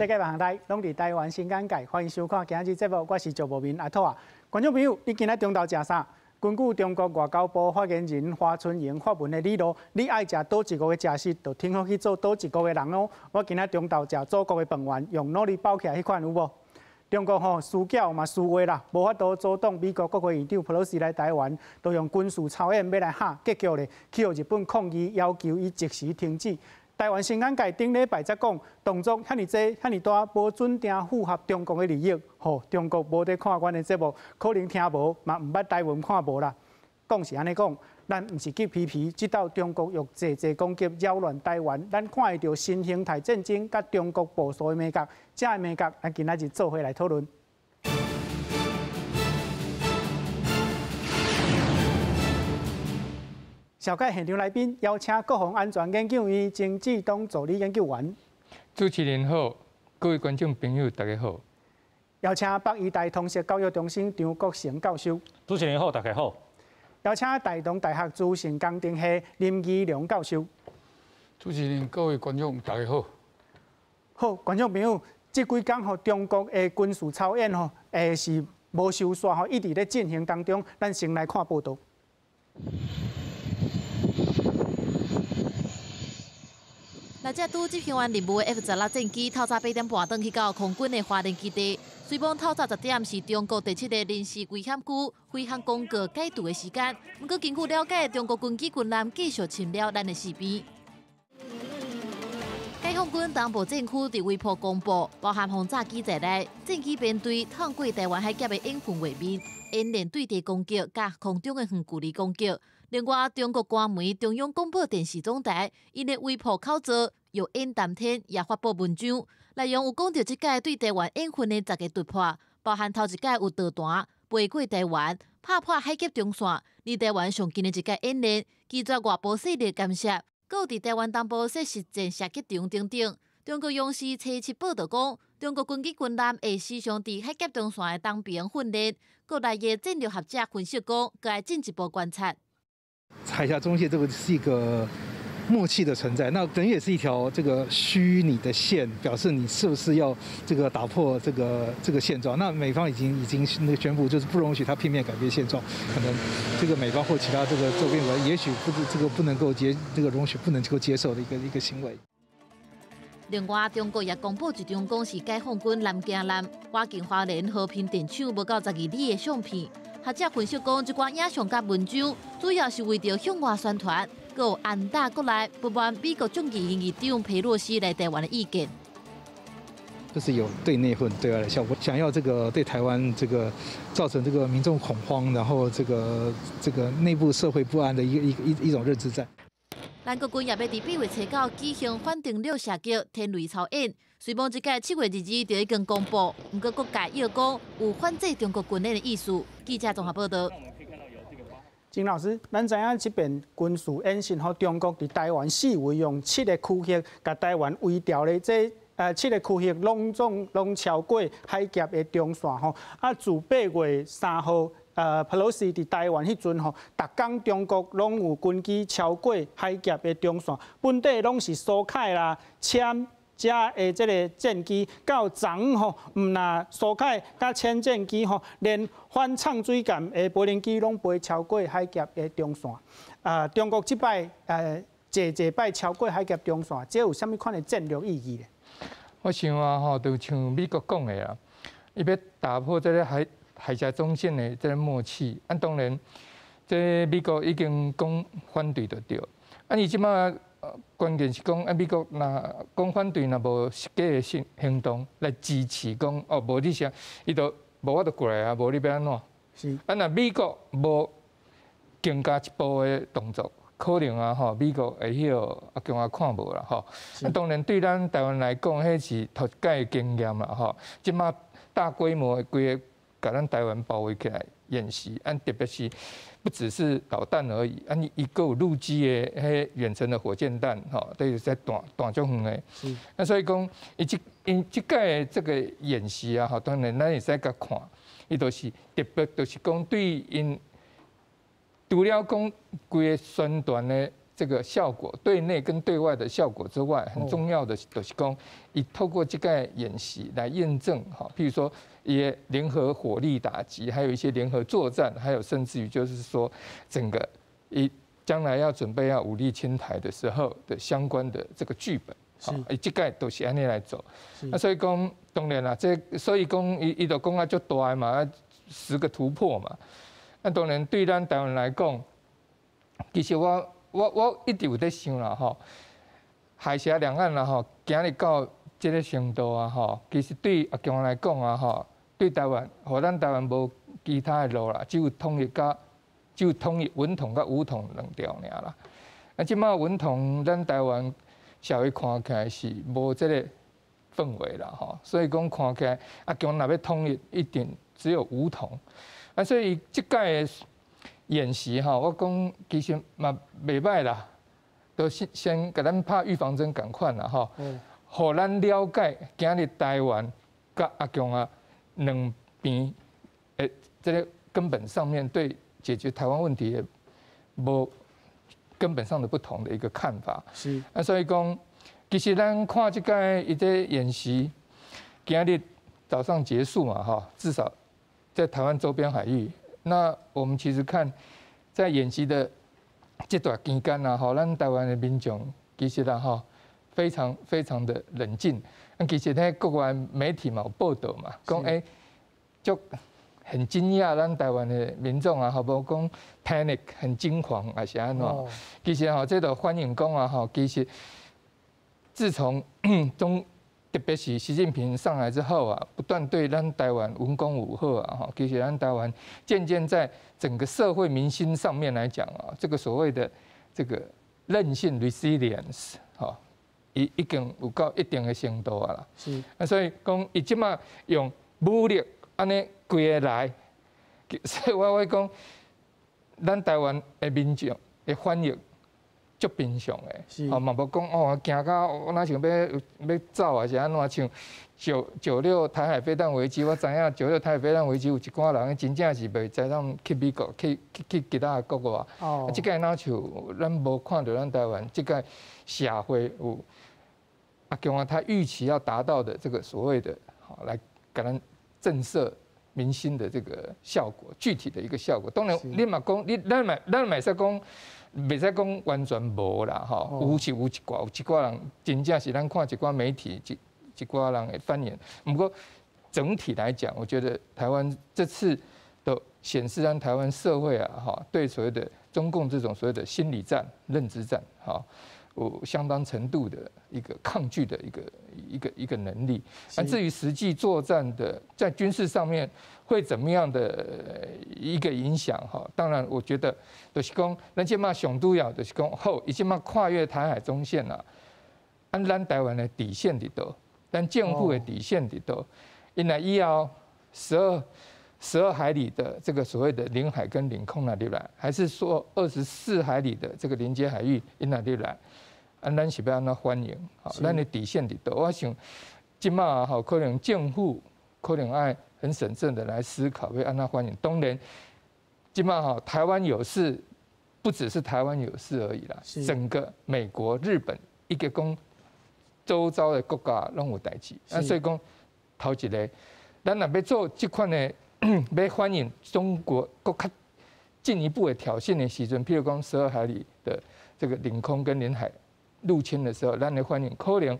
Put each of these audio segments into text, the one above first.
世界萬代攏佇台灣新眼界，歡迎收看今日節目，我是趙無眠阿兔仔。觀眾朋友，你今仔中晝食啥？根據中國外交部發言人華春瑩發文的理路，你愛食佗一國的食食，就挺好去做佗一國的人哦。我今仔中晝食祖國的飯圓，用努力包起來彼款有無？中國吼輸叫嘛輸話啦，無法度阻擋美國國會議長佩洛西來台灣，都用軍事操演欲來嚇，結果咧去予日本抗議，要求伊即時停止。台灣新眼界頂禮拜才講，動作遐爾濟遐爾大，無準定符合中國的利益。吼，中國無佇看阮的節目，可能聽無嘛，毋捌台文看無啦。講是按呢講，咱毋是去批評，這道中國欲濟濟攻擊擾亂台灣，咱看會著新形態戰爭佮中國部署的眉角，這个眉角，咱今仔日做伙來討論。紹介現場來賓，邀請國防安全研究院曾志東助理研究員。主持人好，各位觀眾朋友大家好。邀請北醫大通識教育中心張國成教授。主持人好，大家好。邀請大同大學資訊工程系林義良教授。主持人、各位觀眾大家好。好，觀眾朋友，這幾工吼中國的軍事操演吼，是無收煞吼，一直咧進行當中。咱先來看報道。來這拄執行完任務的 F-16戰機，透早8點半轉去到空軍的花蓮基地。雖罔透早10點是中國第七个臨時危險區飛行公告解除的時間，毋過根據了解，中國軍機軍艦繼續侵擾咱的四邊。解放軍東部戰區佇微博公布，包含轟炸機在內，戰機編隊透過台灣海峽的演訓畫面，演練對地攻擊佮空中的遠距離攻擊。另外，中國官媒中央廣播電視總台𪜶的微博口座欲演談天也發布文章，內容有講著這擺對台灣演訓的十个突破，包含頭一擺有導彈飛過台灣，拍破海峽中線，離台灣上近的一擺演練，拒絕外部勢力干涉，閣有佇台灣東部設實戰射擊場等等。中國央視初七報導講，中國軍機軍艦會時常佇海峽中線的東邊訓練。國內的戰略學者分析講，閣愛進一步觀察。海峽中線這個是一個默契的存在，那等於也是一條這個虛擬的線，表示你是不是要這個打破這個現狀。那美方已經那個宣布，就是不容許他片面改變現狀，可能這個美方或其他這個周邊國，也許不這個不能夠接這個容許不能夠接受的一個行為。另外，中國也公布一張講是解放軍南京艦挖進花蓮和平電廠無夠12里的相片。學者分析講，這寡影像佮文章，主要是為著向外宣傳，閣有安打國內不滿美國眾議院議長佩洛西來台灣的意見。就是有對內或對外的效果，想要這個對台灣這個造成這個民眾恐慌，然後這個內部社會不安的一種認知戰。咱國軍也欲佇8月初9舉行反登陸射擊天雷操演，雖罔這擺7月22就已經公布，毋過各界又講有反制中國軍演的意思。記者綜合報導。金老師，咱知影這遍軍事演習，吼，中國佇台灣四圍用七个區域共台灣圍牢咧，這七个區域攏總攏超過海峽的中線吼。啊，自8月3號，佩洛西佇台灣彼陣吼，逐工中國攏有軍機超過海峽的中線，本底攏是蘇凱啦、殲遮的這個戰機，到昨昏吼，毋若蘇凱佮殲戰機吼，連反藏水艦的無人機攏飛超過海峽的中線。啊，中國這擺濟濟擺超過海峽中線，這有啥物款的戰略意義咧？我想啊吼，就像美國講的啦，伊欲打破這个海峽中線的這个默契，啊，當然，這美國已經講反對就對。啊，伊這擺關鍵是講啊，美國若講反對，若無實際的行動來支持，講哦，無你啥，伊就無我就過來啊，無你欲按怎？是。啊，若美國無更加一步的動作，可能啊吼，美國會彼個啊共啊看無啦吼。啊，當然對咱台灣來講，彼是頭一擺的經驗啦吼。這擺大規模的規个共咱台灣包圍起來演習，啊，特別是不只是導彈而已，啊，伊閣有陸基的彼遠程的火箭彈，吼，都是在彈彈足遠的。啊，所以講，伊這𪜶這擺這個演習啊，吼，當然咱會使共看，伊就是特別，就是講對𪜶除了講規个宣傳的。這個效果，對內跟對外的效果之外，很重要的就是講，伊透過這個演習來驗證，哈，譬如說也聯合火力打擊，還有一些聯合作戰，還有甚至於就是說整個伊將來要準備要武力侵台的時候的相關的這個劇本，伊這個都是按呢來做。啊，所以講當然啦，這所以講伊伊就講啊足大嘛，10個突破嘛。那當然對咱台灣來講，其實我一直有在想啦吼，海峽兩岸啦吼，今日到這個程度啊吼，其實對阿共來講啊吼，對台灣，予咱台灣無其他的路啦，只有統一佮只有統一文統佮武統兩條爾啦。啊，這擺文統咱台灣社會看起來是無這個氛圍啦吼，所以講看起來阿共若欲統一，一定只有武統。啊，所以這擺演習吼，我講其實嘛袂䆀啦，都先先共咱拍預防針仝款啦吼，予咱了解今日台灣佮阿共啊兩邊的這個根本上面對解決台灣問題的無根本上的不同的一個看法。啊，所以講其實咱看這擺伊這演習，今日早上結束嘛吼，至少在台灣周邊海域。那我們其實看，在演習的這段期間啊，吼，咱台灣的民眾其實啦，吼，非常非常的冷靜。那其實咧，國外媒體嘛有報道嘛，講欸，就很驚訝，咱台灣的民眾啊，吼，無講 panic 很驚慌，還是按怎？其實吼，這就反映講啊，吼，其實自從中特別是習近平上來之後啊，不斷對咱台灣文攻武嚇啊，吼，其實咱台灣漸漸在整個社會民心上面來講啊，這個所謂的這個韌性 resilience，吼，已已經有到一定的程度啊啦。啊，所以講伊這擺用武力按呢規个來，所以我講，咱台灣的民眾的反應足平常的，吼嘛無講哦驚到我若想欲欲走抑是按怎，像九六台海飛彈危機，我知影九六台海飛彈危機有一寡人真正是袂知影去美國去去去其他的國外。這擺若像咱無看著咱台灣這擺社會有阿共啊，他預期要達到的這個所謂的吼來共咱震懾民心的這個效果，具體的一個效果。當然你嘛講你咱嘛咱嘛會使講。袂使講完全無啦，吼，有是有一寡，有一寡人真正是咱看一寡媒體一一寡人的反應。毋過整體來講，我覺得台灣這次都顯示咱台灣社會啊，吼，對所謂的中共這種所謂的心理戰、認知戰，吼，有相當程度的一個抗拒的一個能力。那至於實際作戰的在軍事上面會怎麼樣的一個影響？哈，當然我覺得就是講，咱這擺上主要就是講，好，伊這擺跨越台海中線啦，按咱台灣的底線佇佗，咱政府的底線佇佗，𪜶來以後12海里的這個所謂的領海跟領空若入來，還是說24海里的這個鄰接海域𪜶若入來，啊，咱是欲按怎反應？吼，咱的底線佇佗？我想這擺吼，可能政府可能愛很審慎的來思考，欲按怎反應。當然，這擺吼，台灣有事，不只是台灣有事而已啦，整個美國、日本一個講周遭的國家攏有代誌。啊，所以講頭一個，咱若欲做這款的，欲反應中國閣較進一步的挑釁的時陣，譬如講12海里的這個領空跟領海入侵的時候，咱的反應可能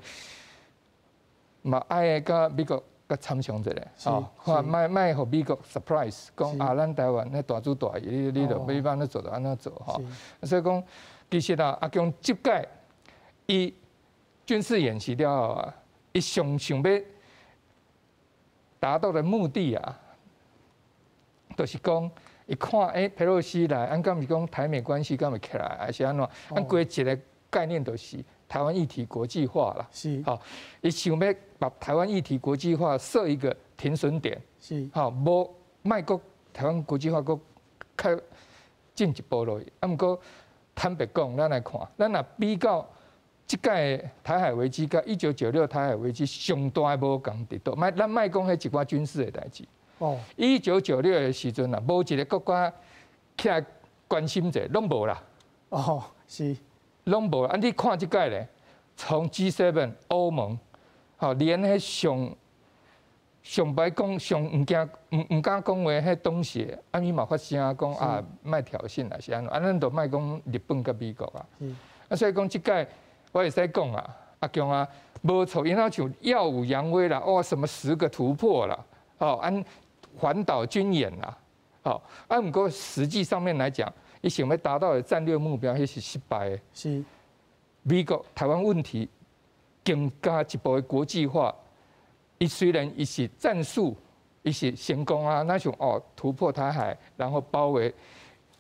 嘛愛佮美國閣參詳一下，哦，看莫莫予美國 surprise，講啊，咱台灣那大主大意，你你著欲按怎做就按怎做吼。所以講，其實啊，阿共這擺伊軍事演習了後啊，伊上想欲達到的目的啊，就是講，伊看欸，佩洛西來，按敢是講台美關係敢會起來，還是按怎？按規一個概念就是台灣議題國際化啦。吼，伊想欲把台灣議題國際化設一個停損點。吼，無莫閣台灣國際化閣較進一步落去。啊，毋過坦白講，咱來看，咱若比較這擺台海危機佮1996台海危機上大的無仝佇佗？莫咱莫講彼一寡軍事的代誌。1996的時陣啊，無一個國家起來關心者，攏無啦。攏無。啊，你看這擺咧，從 G7 歐盟，吼，連彼上上擺講上毋驚毋敢講話，彼董事，啊伊嘛發聲講啊，莫挑釁啊，是按怎？啊，咱就莫講日本佮美國啊。啊，所以講這擺我會使講啊，阿強啊，無錯，𪜶若像耀武揚威啦，哦，什麼10個突破啦，哦，按環島軍演啦，哦，啊，毋過實際上面來講，伊想欲達到的戰略目標，彼是失敗的。美國台灣問題更加一步的國際化，伊雖然伊是戰術，伊是成功啊，那像哦突破台海，然後包圍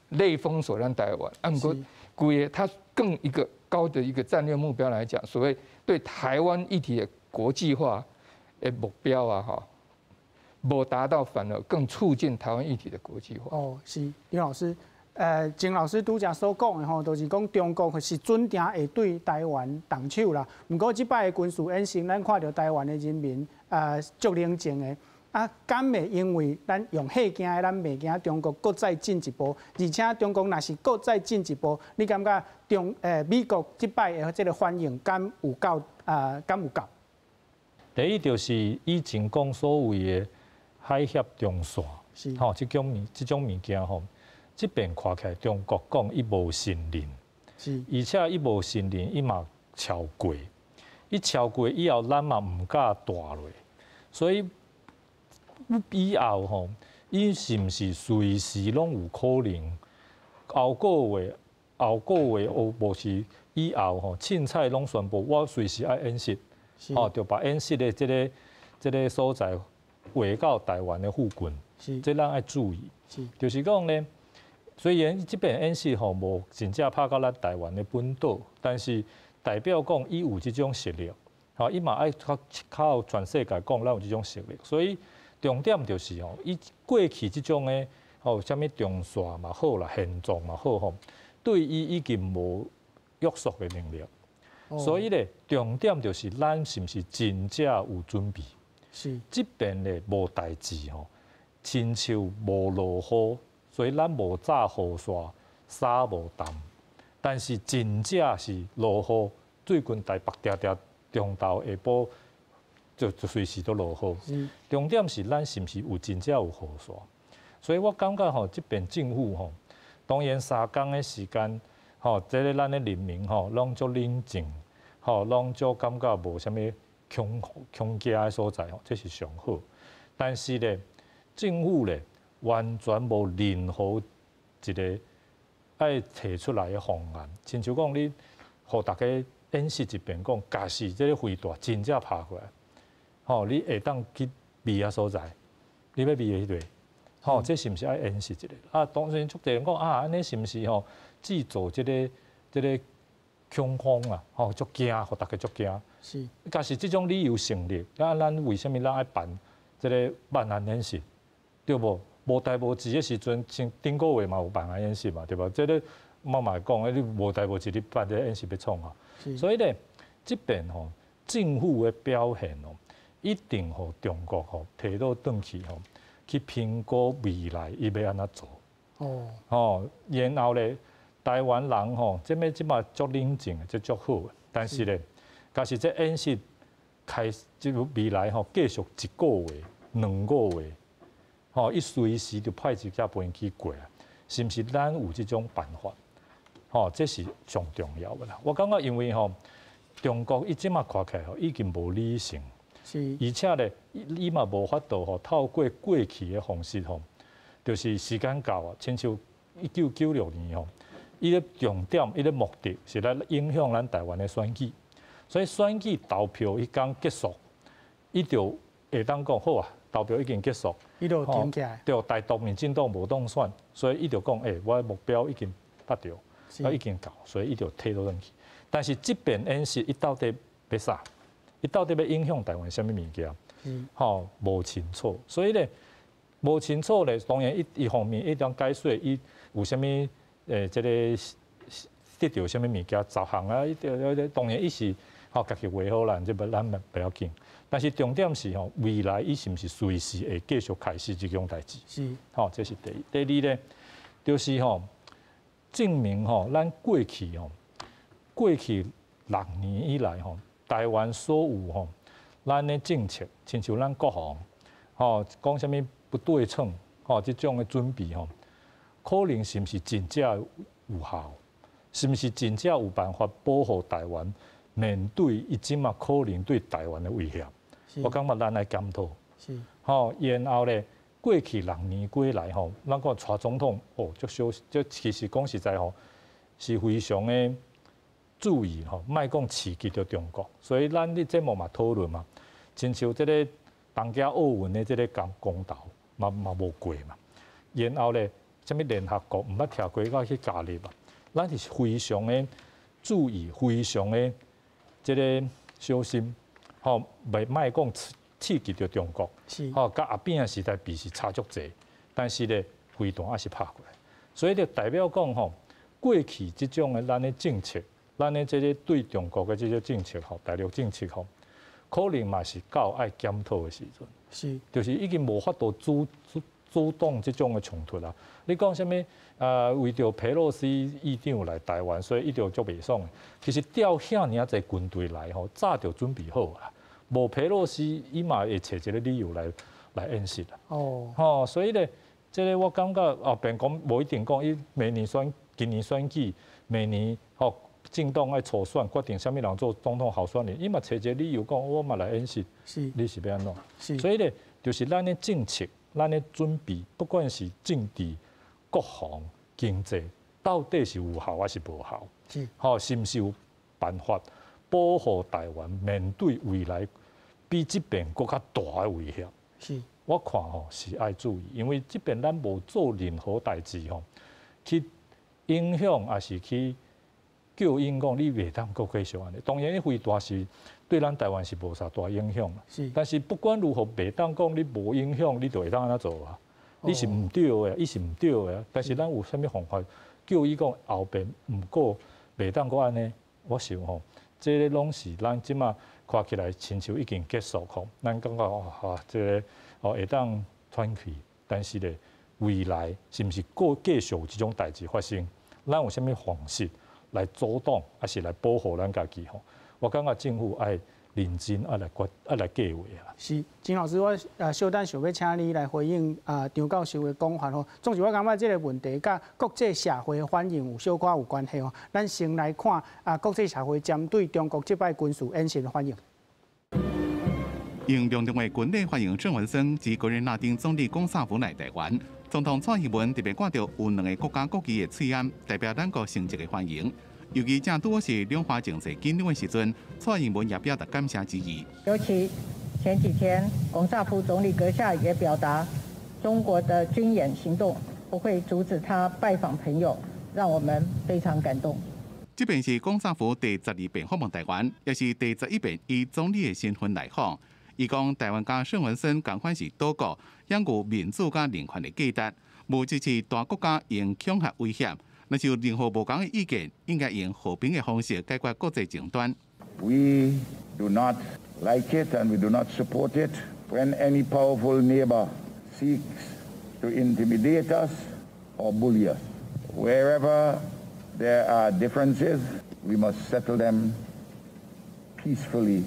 內封鎖咱台灣，啊，毋過規个它更一個高的一個戰略目標來講，所謂對台灣議題的國際化的目標啊，吼，無達到，反而更促進台灣議題的國際化。哦，是劉老師。鄭老師拄才所講的吼，就是講中國是準定會對台灣動手啦。毋過這擺的軍事演習，咱看著台灣的人民足冷靜的。啊，敢會因為咱用嚇驚的，咱袂驚中國閣再進一步？而且中國若是閣再進一步，你感覺美國這擺的這个反應敢有夠啊？敢有夠？第一就是以前講所謂的海峽中線，吼，這種物件吼。這邊看起來，中國講伊無承認，而且伊無承認，伊嘛超過，伊超過以後，咱嘛毋敢蹛落，所以以後吼，伊是毋是隨時攏有可能後個月、後個月哦，無是以後吼，凊彩攏宣布我隨時愛演習，吼，就把演習的這个所在劃到台灣的附近，這咱愛注意，就是講咧。雖然這擺演習吼無真正拍到咱台灣的本島，但是代表講伊有這種實力，吼伊嘛愛較靠全世界講咱有這種實力，所以重點就是吼，伊過去這種的吼，啥物中線嘛好啦，現狀嘛好吼，對伊已經無約束的能力，所以咧重點就是咱是毋是真正有準備？這擺咧無代誌吼，親像無落雨。所以咱無紮雨傘，衫無澹，但是真正是落雨。最近台北定定中晝下晡就隨時都落雨。重點是咱是毋是有真正有雨傘？所以我感覺吼，這擺政府吼，當然3工的時間，吼，這个咱的人民吼，攏足冷靜，吼，攏足感覺無啥物恐恐驚的所在吼，這是上好。但是咧，政府咧，完全無任何一个愛提出來的方案，親像講你，予大家演習一遍，講假使這个飛彈真正拍過來，吼，你會當去避的所在，你欲避佇佗，吼，這是毋是愛演習一下？啊，當然足濟人講啊，按呢是毋是吼製造這个恐慌啊？吼，足驚，予大家足驚。假使這種理由成立，啊，咱為啥物咱愛辦這个萬安演習？對無？無代無誌的時陣，像頂個月嘛有萬安演習嘛，對無？這个我嘛會講，你無代無誌，你辦這个演習欲創啥？所以咧，這擺吼政府的表現哦，一定予中國吼提倒轉去吼，去評估未來伊欲按怎做。吼，然後咧，台灣人吼，這欲這馬足冷靜，這足好。但是咧，假使這演習開始未來吼，繼續一個月、2個月。吼，伊隨時就派一架飛機過來，是毋是咱有這種辦法？吼，這是上重要的啦。我感覺因為吼，中國伊這馬看起來吼已經無理性，而且咧，伊嘛無法度吼透過過去的方式吼，就是時間到啊，親像1996年吼，伊的重點、伊的目的是來影響咱台灣的選舉，所以選舉投票彼工結束，伊就會當講好啊。投票已經結束，伊就停起來。對，台獨民進黨無當選，所以伊就講，欸，我的目標已經達到，我已經到，所以伊就退倒轉去。但是這擺演習，伊到底欲啥？伊到底欲影響台灣啥物物件？吼，無清楚。所以咧，無清楚咧，當然伊一方面伊當解說，伊有啥物這个得著啥物物件，10項啊，伊當然伊是吼家己畫予咱，這咱袂要緊。但是重點是吼，未來伊是毋是隨時會繼續開始這種代誌？吼，這是第一。第二咧，就是吼，證明吼，咱過去吼，過去6年以來吼，台灣所有吼，咱的政策，親像咱國防，吼講啥物不對稱，吼這種的準備吼，可能是毋是真正有效？是毋是真正有辦法保護台灣面對伊這馬可能對台灣的威脅？我感覺咱愛檢討。吼，然後咧，過去六年過來吼，咱看蔡總統哦，足小，這其實講實在吼，是非常的注意吼，莫講刺激著中國。所以咱佇節目嘛討論嘛，親像這個東京奧運的這個公公投嘛嘛無過嘛。然後咧，啥物聯合國毋捌聽過佮去加入啊？咱是非常的注意，非常的這個小心，吼，袂莫講刺激著中國，吼，佮阿扁的時代比是差足濟，但是咧，飛彈還是拍過來，所以就代表講吼，過去這種的咱的政策，咱的這個對中國的這個政策吼，大陸政策吼，可能嘛是到愛檢討的時陣，就是已經無法度阻擋這種的衝突啦。你講啥物？為著裴洛西議長來台灣，所以伊就足袂爽的。其實調遐爾濟軍隊來吼，早就準備好啦。無裴洛西，伊嘛會揣一個理由來演習啦。吼，所以咧，這個我感覺後邊講無一定講，伊明年選，今年選舉，明年吼政黨愛初選，決定啥物人做總統候選人，伊嘛揣一個理由講，我嘛來演習。你是欲按怎？所以咧，就是咱的政策，咱的準備，不管是政治、國防、經濟，到底是有效還是無效？吼，是毋是有辦法保護台灣面對未來比這邊閣較大的威脅？我看吼是愛注意，因為這邊咱無做任何代誌吼，去影響抑是去叫𪜶講你袂當閣繼續按呢。當然，伊飛彈是對咱台灣是無啥大影響。但是不管如何，袂當講你無影響，你就會當按呢做啊？你是毋對的，伊是毋對的。但是咱有啥物方法叫伊講後邊毋過袂當閣按呢？我想吼，這個攏是咱這馬看起來親像已經結束吼，咱感覺哦，哈，這個哦會當喘氣，但是咧未來是毋是閣繼續有這種代誌發生？咱有啥物方式來阻擋，抑是來保護咱家己吼？我感覺政府愛認真愛來決愛來計劃啦。是，金老師，我小等想欲請你來回應啊張教授的講法吼。總是我感覺這個問題佮國際社會的反應有小可有關係吼。咱先來看啊國際社會針對中國這擺軍事演習的反應。用隆重的軍禮歡迎鄭文森及格林納丁總理龔薩弗來台灣。總統蔡英文特別掛著有兩個國家國旗的喙罨，代表兩國誠摯的歡迎。尤其正拄好是兩岸情勢緊張的時陣，蔡英文也表達感謝之意。尤其前幾天，龔薩弗總理閣下也表達，中國的軍演行動不會阻止他拜訪朋友，讓我們非常感動。這遍是龔薩弗第12遍訪問台灣，也是第11遍以總理的身份來訪。伊講台灣佮聖文森仝款是島國，享有民主佮人權的價值，無支持大國家用恐嚇威脅。若是有任何無仝的意見，應該用和平的方式解決國際爭端。 We do not like it and we do not support it when any powerful neighbor seeks to intimidate us or bully us. Wherever there are differences, we must settle them peacefully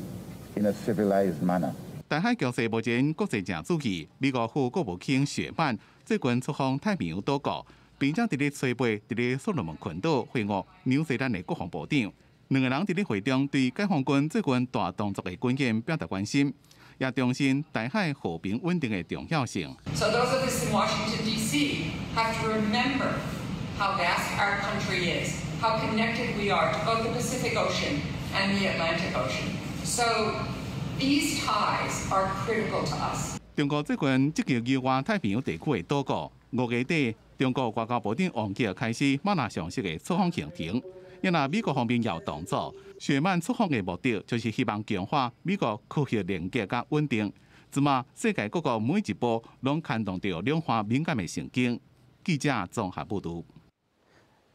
in a civilized manner. 台海局勢目前國際正注意，美國副國務卿雪曼最近出訪太平洋島國，並且佇咧初八佇咧所羅門群島會晤紐西蘭的國防部長。兩个人佇咧會中對解放軍最近大動作的軍演表達關心，也重申台海和平穩定的重要性。 So those of us in Washington D.C. have to remember how vast our country is, how connected we are to both the Pacific Ocean and the Atlantic Ocean. So these ties are critical to us. 中國最近積極優化太平洋地區的島國，5月底，中國外交部長王毅開始馬拉松式的出訪行程。因若美國方面有動作，雪曼出訪的目的就是希望強化美國區域連結佮穩定。這馬世界各國每一步攏牽動著兩岸敏感的神經。記者綜合報導。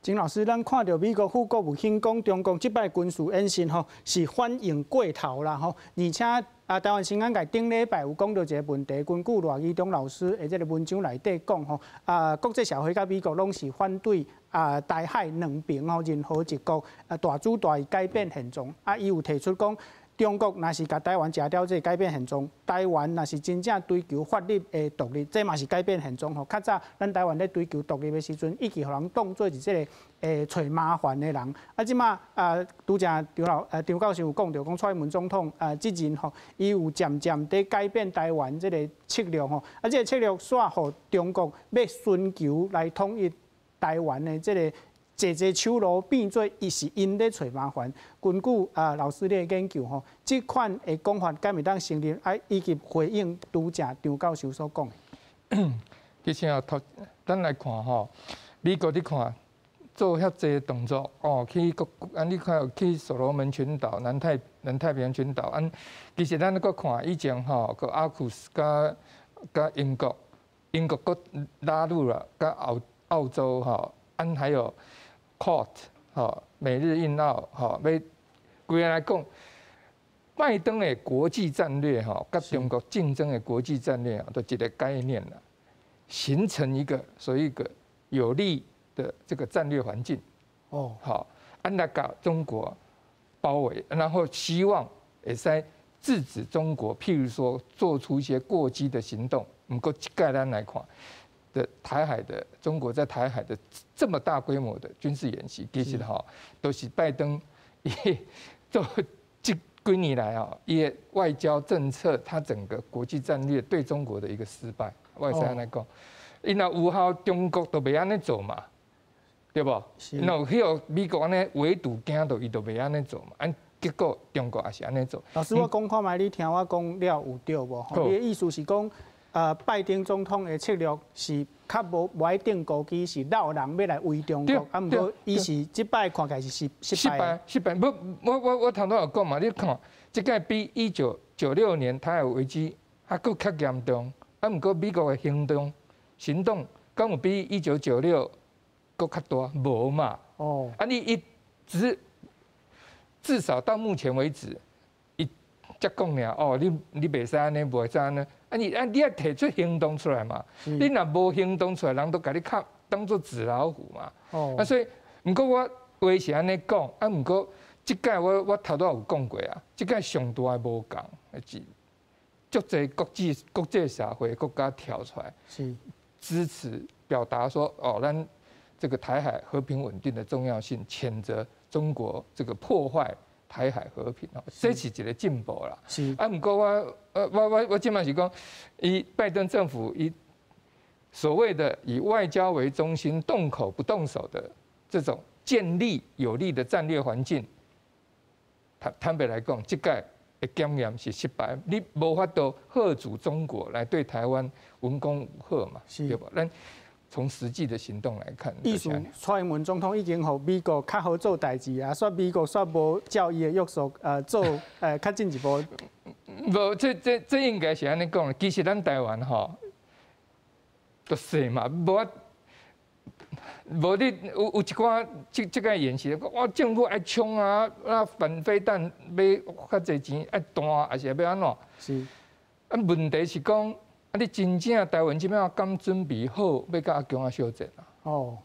金老師，咱看著美國副國務卿講，中國這擺軍事演習吼是反應過頭啦吼，而且啊，台灣新眼界頂禮拜有講著一個問題，根據賴宜中老師的這个文章內底講吼，啊，國際社會佮美國攏是反對啊，台海兩邊吼任何一國啊大主大改變現狀，啊，伊有提出講，中國若是共台灣食掉，這個改變現狀；台灣若是真正追求法律的獨立，這嘛是改變現狀吼。較早咱台灣咧追求獨立的時陣，一直予人當做是這个揣麻煩的人。啊，這馬啊，拄才張教授有講著，講蔡英文總統啊，這陣吼，伊有漸漸佇改變台灣這个策略吼。啊，這个策略煞予中國欲尋求來統一台灣的這个濟濟手路變做伊是𪜶咧揣麻煩。根據啊老師你的研究吼，這款的講法敢會當成立？啊，以及回應拄才張教授所講的。其實啊，頭咱來看吼，美國你看做遐濟動作哦，去國啊，你看去所羅門群島、南太平洋群島，按其實咱閣看以前吼，閣 AUKUS 佮英國，英國閣拉入了，佮澳洲吼，按還有 Quad 吼，美日印澳吼，欲規个來講，拜登的國際戰略吼，佮中國競爭的國際戰略啊，都一个概念啦，形成一個所謂一個有利的這個戰略環境。哦，好，按來共中國包圍，然後希望會使制止中國，譬如說做出一些過激的行動。毋過這擺咱來看的台海的中國在台海的這麼大規模的軍事演習，其實吼都是拜登伊做這幾年來啊，伊的外交政策，他整個國際戰略對中國的一個失敗。我會使按呢講，伊若有效中國都袂按呢做嘛，對無？若有彼予美國按呢圍堵驚著，伊就袂按呢做嘛。按結果中國也是按呢做。老師，我講看覓，你聽我講了有對無？你的意思是講，拜登總統的策略是較無無愛定高機，是繞人欲來圍中國，啊，毋過伊是這擺看起來是失敗。失敗，無我頭拄有講嘛，你看，這擺比1996年台海危機還閣較嚴重，啊，毋過美國的行動，敢有比1996閣較大？無嘛。哦。啊，你伊只是至少到目前為止，伊才講爾哦，你袂使按呢，袂使按呢。啊你啊你愛提出行動出來嘛？你若無行動出來，人都共你看當做紙老虎嘛。哦。啊，所以毋過我話是按呢講，啊，毋過這擺我頭拄有講過啊，這擺上大的無仝是足濟國際社會國家跳出來，支持表達說哦，咱這個台海和平穩定的重要性，譴責中國這個破壞台海和平哦，這是一個進步啦。啊，毋過我這擺是講，伊拜登政府伊所謂的以外交為中心，動口不動手的這種建立有利的戰略環境，坦白來講，這擺的檢驗是失敗。你無法度嚇阻中國來對台灣文攻武嚇嘛？對無？咱從實際的行動來看，意思蔡英文總統已經予美國較好做代誌啊，煞美國煞無照伊的約束，做較進一步。無，這應該是按呢講。其實咱台灣吼，都細嘛，無無你有一寡這個演習，哇，政府愛衝啊，啊反飛彈買較濟錢愛彈，還是欲按怎？啊，問題是講，啊，你真正台灣這擺敢準備好，欲佮阿共仔相戰啊？哦。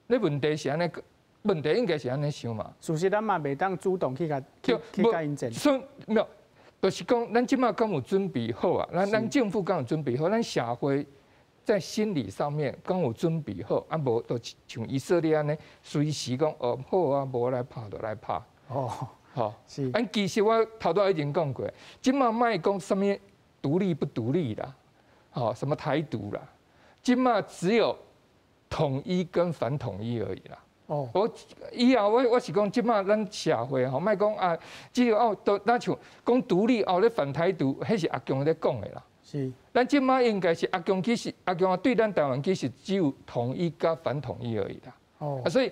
你問題是按呢，問題應該是按呢想嘛。事實咱嘛袂當主動去共𪜶戰。所以沒有，就是講，咱這擺敢有準備好啊？咱政府敢有準備好？咱社會在心理上面敢有準備好？啊，無就像以色列按呢，隨時講哦好啊，無來拍就來拍。哦。好。啊，其實我頭拄已經講過，這擺莫講啥物獨立不獨立啦，吼，什麼台獨啦，這擺只有統一跟反統一而已啦。哦，我以後我是講，這擺咱社會吼，莫講啊，只有哦，都若像講獨立哦，咧反台獨，彼是阿共咧講的啦。咱這擺應該是阿共其實阿共對咱台灣其實只有統一佮反統一而已啦。哦，啊，所以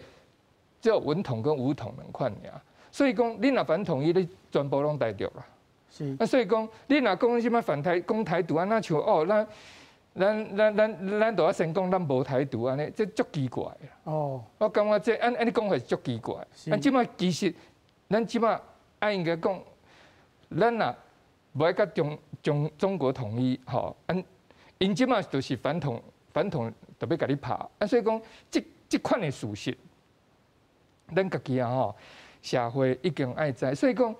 只有文統跟武統兩款爾。所以講，你若反統一，你全部攏台獨啦。啊，所以講，你若講啥物反台，講台獨啊，若像哦，咱咱都要先講咱無台獨按呢，這足奇怪啦。我感覺這按按呢講法是足奇怪。咱這擺其實，咱這擺按應該講，咱若無愛佮中國統一，吼，按𪜶這擺就是反統反統，特別共你拍。啊，所以講這這款的事實，咱家己啊吼，社會一定愛知。所以講，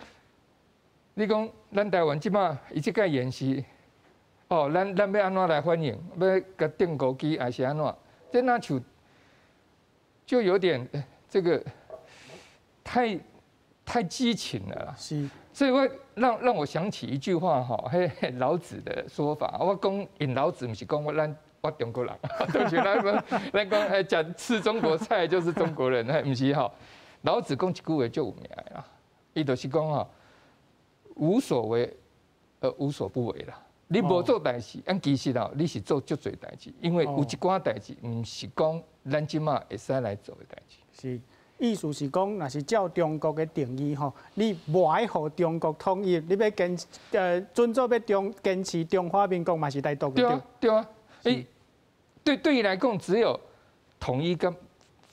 你講咱台灣這擺伊這個演習。哦，咱欲按怎來反應？欲共釘孤枝，還是按怎？這若像就有點這個太激情了啦。所以我讓我想起一句話吼，彼老子的說法。我講引老子，毋是講我咱我中國人，對不起，咱講欸講吃中國菜就是中國人，毋是吼。老子講一句話足有名的啦，伊就是講吼，無所為而無所不為啦。你無做代誌，按其實啊，你是做足濟代誌，因為有一寡代誌，毋是講咱這馬會使來做的代誌。是，意思是講，若是照中國的定義吼，你無愛予中國統一，你欲堅準做欲中堅持中華民國嘛是台獨。對啊，對啊。欸，對伊來講，只有統一跟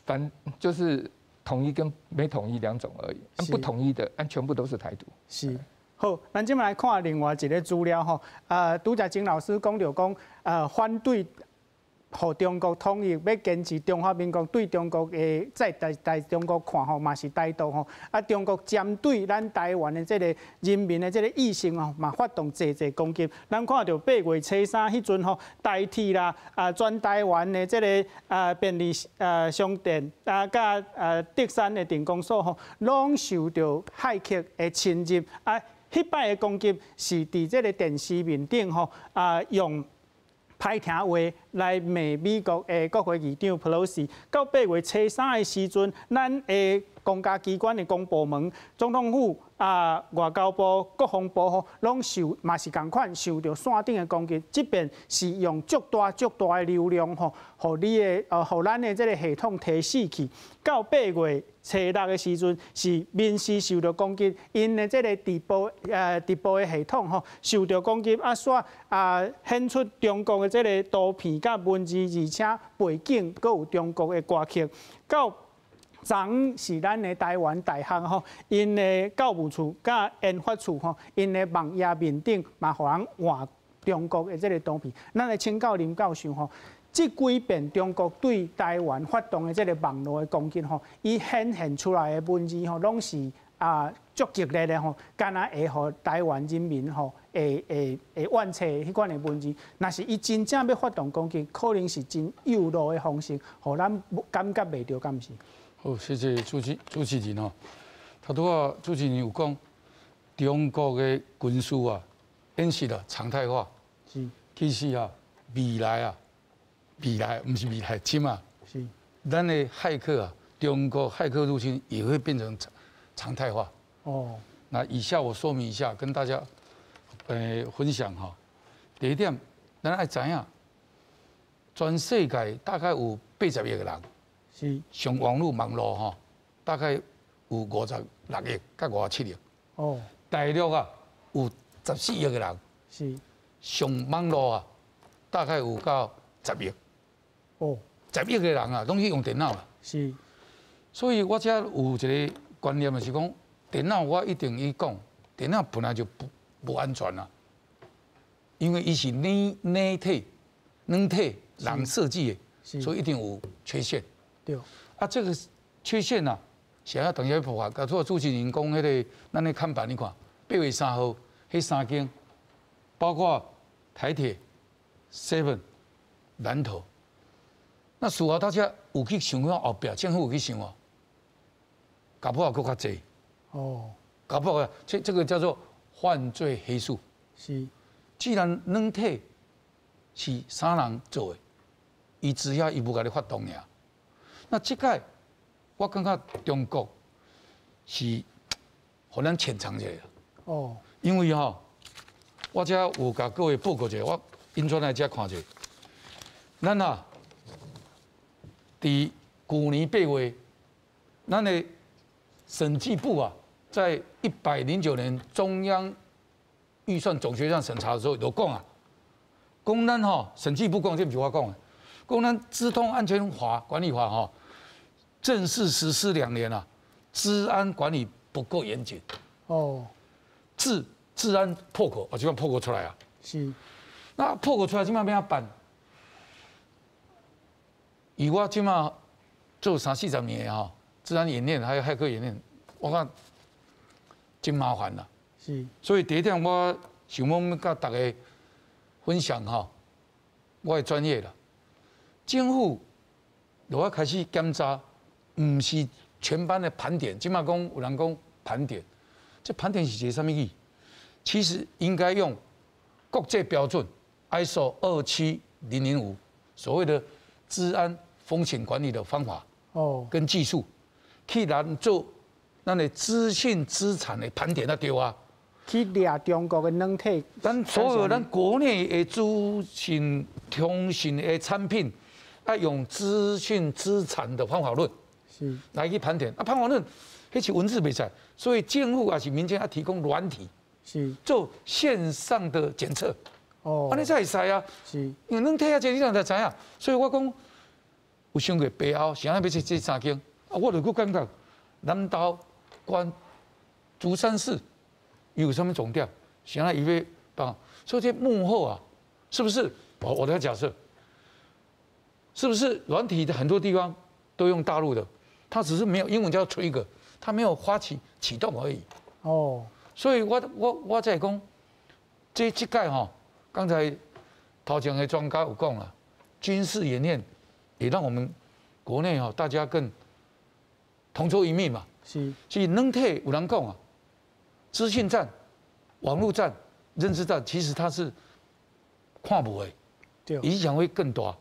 反，就是統一跟沒統一兩種而已。不統一的，按全部都是台獨。是。好，咱這擺來看另外一个資料吼。拄才曾老師講著講，反對予中國統一，欲堅持中華民國對中國的在在在中國看吼，嘛是台獨吼。啊，中國針對咱台灣的這个人民的這个意識吼，嘛發動濟濟攻擊。咱看著8月初3彼陣吼，台鐵啦，啊，全台灣的這个啊便利啊商店啊，佮德山的鎮公所吼，攏受著駭客的侵入啊。彼擺的攻擊是佇這个電視面頂吼啊，用歹聽話來罵美國的國會議長佩洛西。到8月初3的時陣，咱的公家機關的公部門、總統府啊、外交部、國防部吼，攏受嘛是仝款受著線頂的攻擊。這遍是用足大足大的流量吼，予你的予咱的這个系統提死去。到8月初6的時陣，是民視受著攻擊，𪜶的這个直播的系統吼受著攻擊，啊，煞啊顯出中國的這个圖片佮文字，而且背景閣有中國的歌曲。到昨昏是咱的台灣大學吼，𪜶的教務處佮研發處吼，𪜶的網頁面頂嘛，予人換中國的這个圖片。咱來請教林教授吼，這幾遍中國對台灣發動的這个網路的攻擊吼，伊顯現出來的文字吼，攏是啊足激烈的吼，敢若會予台灣人民吼會怨嗟彼款的文字。若是伊真正欲發動攻擊，可能是真幼路的方式，予咱感覺袂著，敢毋是？好，謝謝主持人吼。頭拄仔主持人有講，中國的軍事啊，演習啊常態化。其實啊，未來啊，未來毋是未來，這馬。咱的駭客啊，中國駭客入侵也會變成常態化。那以下我說明一下，跟大家分享哈。第一點，咱愛知影，全世界大概有80億個人。上網路吼，大概有56億佮57億。大陸啊，有14億個人。上網路啊，大概有到十億。十億個人啊，攏去用電腦啦。所以我這有一个觀念，就是講，電腦我一定伊講，電腦本來就不安全啊，因為伊是軟體人設計的，所以一定有缺陷。啊，這個缺陷啊，是啊，當時破壞。拄仔主持人講彼个咱的看板，你看8月3號，彼三間，包括台鐵、Seven、南投。那事後大家有去想看後壁，政府有去想哦，搞不好閣較濟。搞不好這個叫做犯罪黑數。既然軟體是啥人做的，伊只要伊無共你發動爾。那這擺我感覺中國是予咱潛藏一下。因為吼，我這有共各位報告一下，我引轉來這看一下。咱啊，佇舊年8月，咱的審計部啊，在109年中央預算總決算審查的時候，就講啊，講讲咱吼，审计部讲，这毋是我讲的，讲咱资通安全法管理法吼，正式实施2年了，资安管理不够严谨。资安破口，啊，这摆破口出来啊。那破口出来，这摆欲按怎办？以我这摆做三四十年的吼，资安演练还有骇客演练，我看真麻烦啦。所以第一点，我想欲佮大家分享吼，我的专业啦。政府若要开始检查，毋是全班的盘点。这摆讲有人讲盘点，这盘点是一个啥物意？其实应该用国际标准 ISO 27005，所谓的资安风险管理的方法跟技术，去来做咱的资讯资产的盘点，那对啊。去掠中国的软体，咱所有咱国内的资讯通讯的产品，爱用资讯资产的方法论来去盘点。啊，方法论彼是文字袂使，所以政府抑是民间爱提供软体，做线上的检测。按呢才会使啊。因为软体啊，这你哪会知影？所以我讲有伤过白后，啥欲这三间？啊，我就阁感觉南投关竹山市有啥物重点？啥伊欲帮？所以这幕后啊，是不是？我来假设，是不是软体的很多地方都用大陆的？它只是没有英文叫 trigger，它没有发起启动而已。所以我在讲，这届吼，刚才头前的专家有讲啦，军事演练也让我们国内吼大家更同舟一命嘛。其实软体有人讲啊，资讯战、网路战、认知战，其实它是看无的，影响会更大。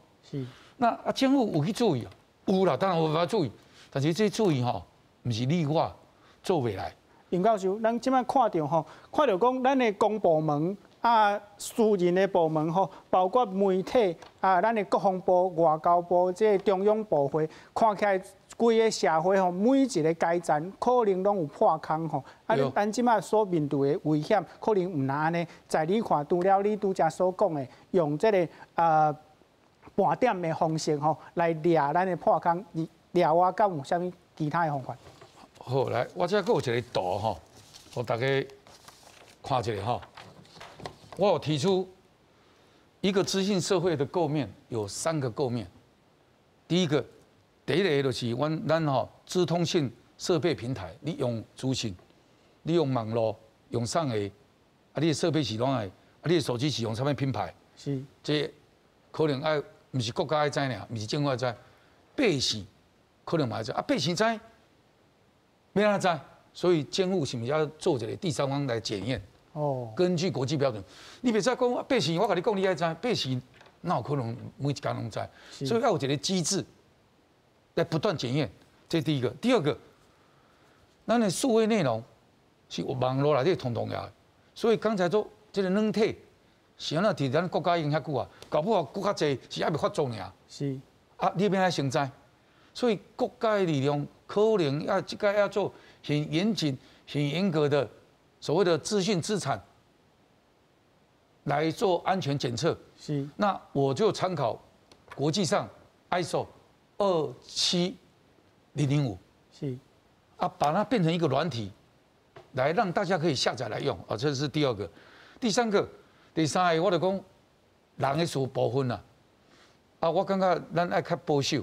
那啊，政府有去注意啊？有啦，当然有去注意，但是这注意吼，毋是你我做袂来。杨教授，咱这摆看著吼，看著讲咱的公部门啊，私人的部门吼，包括媒体啊，咱的国防部、外交部、这个中央部会，看起来规个社会吼，每一个阶层可能拢有破空吼。啊，咱这摆所面对的危险，可能毋但按呢。在你看，除了你拄才所讲的，用这个盘点的方式吼，来掠咱的破空，掠我敢有啥物其他的方法？好，来，我这阁有一个图吼，予大家看一下吼。我有提出一个资讯社会的构面有三个构面。第一个，第一个就是阮咱吼资通讯设备平台，你用资讯，你用网路，用啥个？啊，你的设备是拢爱，啊，你的手机是用啥物品牌？这可能爱，毋是国家爱知尔，毋是政府爱知，百姓可能嘛爱知，啊，百姓知。欲按怎知？所以政府是毋是要做一个第三方来检验？根据国际标准，你袂使讲百姓，我共你讲，你爱知，百姓哪有可能每一工拢知？所以要有一个机制来不断检验。这第一个，第二个，咱的数位内容是网路内底通通的，所以刚才说这个软体是按怎伫咱国家已经遐久啊，搞不好阁较济是犹未发作尔。啊，你欲按怎先知？所以国家的力量可能要这个要做很严谨、很严格的所谓的资讯资产来做安全检测。那我就参考国际上 ISO 27005。啊，把它变成一个软体，来让大家可以下载来用。啊，这是第二个。第三个，第三个，我就讲人的事部分啦。啊，我感觉咱爱较保守。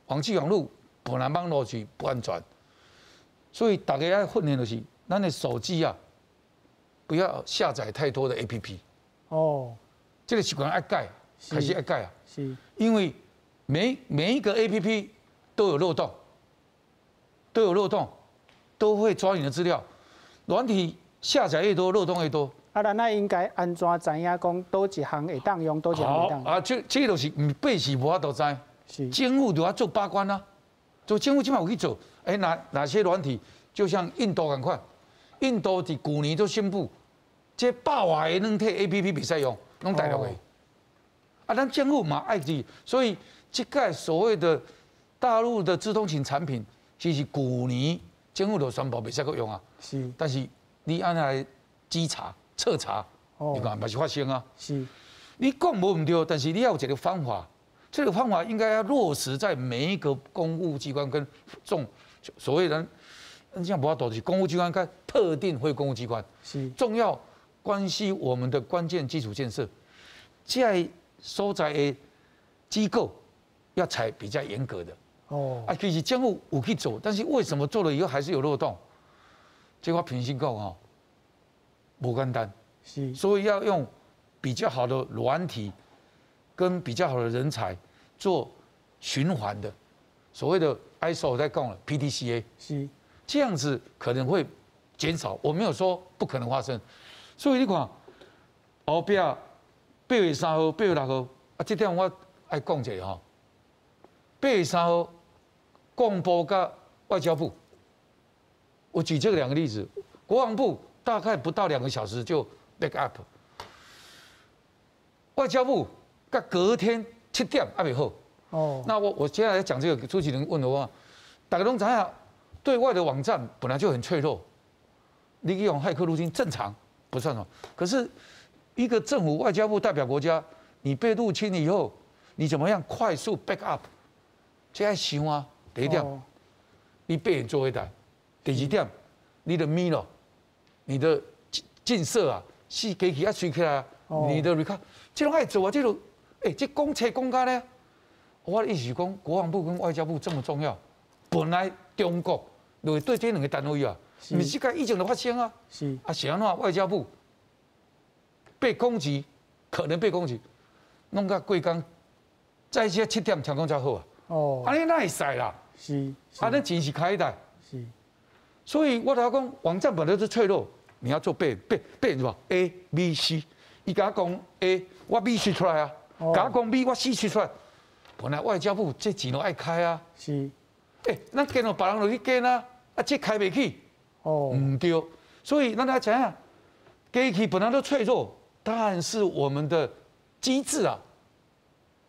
网际网路本来网路是不安全，所以大家爱训练就是咱的手机啊，不要下载太多的 APP。这个习惯爱改，开始爱改啊。因为每一个 APP 都有漏洞，都有漏洞，都会抓你的资料。软体下载越多，漏洞越多。啊，咱那应该按怎知影讲佗一项会当用，佗一项袂当？啊，这就是百姓无法度知。政府就要做把关啊，做政府这摆有去做，欸，哪些软体，就像印度仝款，印度伫旧年就宣布，这百外个软体 APP 袂使用，拢大陆的。啊，咱政府嘛爱去，所以这个所谓的大陆的资通讯产品，其实旧年政府就宣布袂使阁用啊。但是你按怎来稽查、彻查，你看嘛是发生啊。你講無毋對，但是你要有一個方法，這個方法應該要落實在每一個公務機關跟眾所謂的，這樣無法度是公務機關跟特定非公務機關，重要關係我們的關鍵基礎建設，這所在的機構要採比較嚴格的。哦，啊，其實政府有去做，但是為什麼做了以後還是有漏洞？這我平心講吼，無簡單，所以要用比較好的軟體跟比較好的人才做循環的，所謂的 ISO 在講了 PDCA，這樣子可能會減少。我沒有說不可能發生，所以你看後壁8月3號、8月6號，啊，這點我愛講一下吼。8月3號，國防部佮外交部，我舉這兩個例子，國防部大概不到2個小時就 back up，外交部佮隔天7點還未好。哦，那我接下來講這個，主持人問的話，大家攏知影，對外的網站本來就很脆弱，你用駭客入侵正常不算什麼。可是一個政府外交部代表國家，你被入侵以後，你怎麼樣快速 back up？這愛想啊，第一點，你備援做一台；第二點，你的 mirror，你的鏡射啊，是機器愛隨起來啊，你的 recover，這攏愛做啊，這個，欸，這講冊講甲呢，我的意思是講，國防部跟外交部這麼重要，本來中國就會對這兩個單位啊，毋是這個以前就發生啊，啊是按怎外交部被攻擊，可能被攻擊，弄到過工，在這7點才講才好啊。哦，按呢哪會使啦？按呢錢是開的。所以我頭講網站本來就脆弱，你要做備備備什麼？A、B、C，伊共我講 A，我 B 推出來啊；共我講 B，我 C 推出來。本來外交部這錢都愛開啊。欸，咱建予別人落去建啊，啊，這開袂起。哦，毋對。所以咱來知影，機器本來都脆弱，但是我們的機制啊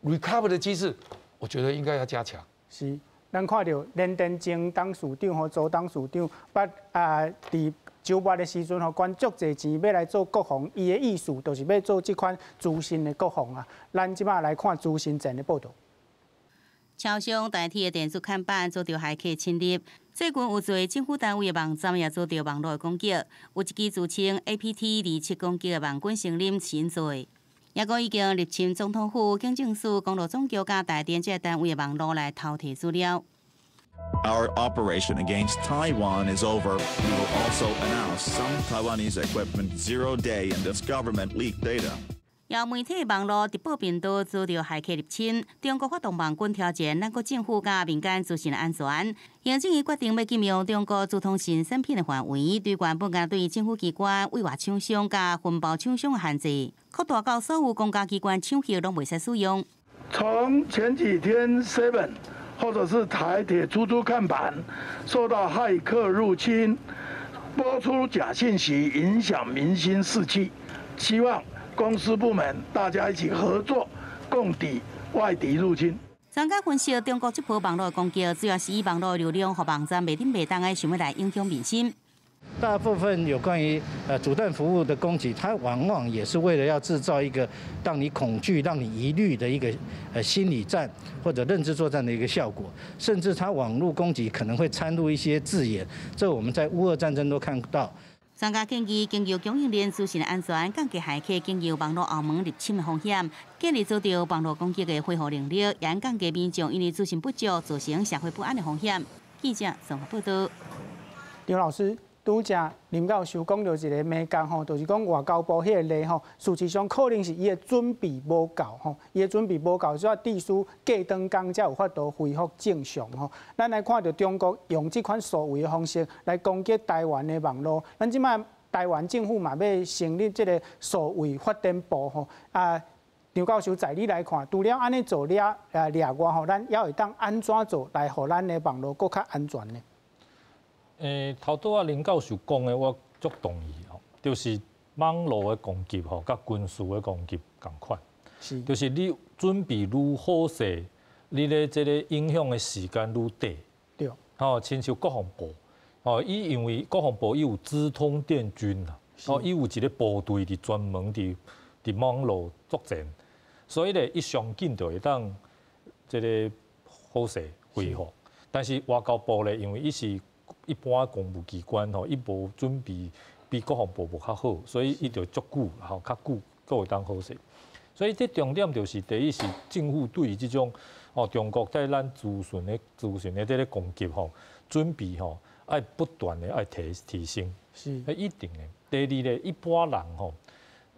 ，recover 的機制，我覺得應該要加強。是，咱看著聯電前董事長和周董事長，捌啊，佇九八的時陣吼，捐足濟錢欲來做國防，伊的意思就是欲做這款資訊的國防啊。咱這擺來看資訊戰的報導。超商台鐵的電子看板遭著駭客侵入，最近有濟政府單位的網站也遭著網路的攻擊，有一支自稱 APT 27攻擊的網軍承認𪜶做的，抑閣已經入侵總統府、警政署、公路總局佮台電這個單位的網路來偷提資料。 Our operation against Taiwan is over. We will also announce some Taiwanese equipment zero day in this government leaked data. 有媒體網路直播頻道遭著駭客入侵，中國發動網軍挑戰咱國政府佮民間資訊安全。行政院決定欲禁用中國資通訊產品的範圍，對原本敢對政府機關、委外廠商佮分包廠商的限制，擴大到所有公家機關廠域攏袂使使用。從前幾天 Seven 或者是台鐵出租看板受到駭客入侵，播出假信息，影響民心士氣，希望公私部門大家一起合作，共抵外敵入侵。專家分析，中國這波網路攻擊，主要是以網路流量予網站袂振袂動的，想欲來影響民心。大部分有關於阻斷服務的攻擊，它往往也是為了要製造一個讓你恐懼、讓你疑慮的一個心理戰或者認知作戰的一個效果。甚至它網路攻擊可能會摻入一些字眼，這我們在烏俄戰爭都看到。專家建議，經由供應鏈資訊安全，降低駭客經由網路後門入侵的風險，建立遭著網路攻擊的恢復能力，也降低民眾因為資訊不足造成社會不安的風險。記者綜合報道。劉老師，拄才林教授講著一個眉角吼，就是講外交部彼個例吼，事實上可能是伊的準備無夠吼，伊的準備無夠，所以致使過長工才有法度恢復正常吼。咱來看著中國用這款數位的方式來攻擊台灣的網路，咱這擺台灣政府嘛欲成立這個數位發展部吼啊。劉教授，在你來看，除了按呢做了掠外吼，咱猶會當按怎做來予咱的網路閣較安全呢？頭拄仔林教授講的，我足同意吼，就是網路的攻擊吼，佮軍事的攻擊仝款，就是你準備愈好勢，你咧這個影響的時間愈短。吼，親像國防部，吼，伊因為國防部伊有資通電軍啊，吼，伊有一個部隊佇專門佇網路作戰。所以咧，伊上緊就會當這个好勢恢復。但是外交部咧，因為伊是一般公務機關吼，伊無準備比國防部無較好，所以伊就足久吼較久閣會當好勢。所以這重點就是第一是政府對於這種哦中國在咱資訊的這个攻擊吼，準備吼愛不斷的愛提升，一定的。第二咧，一般人吼，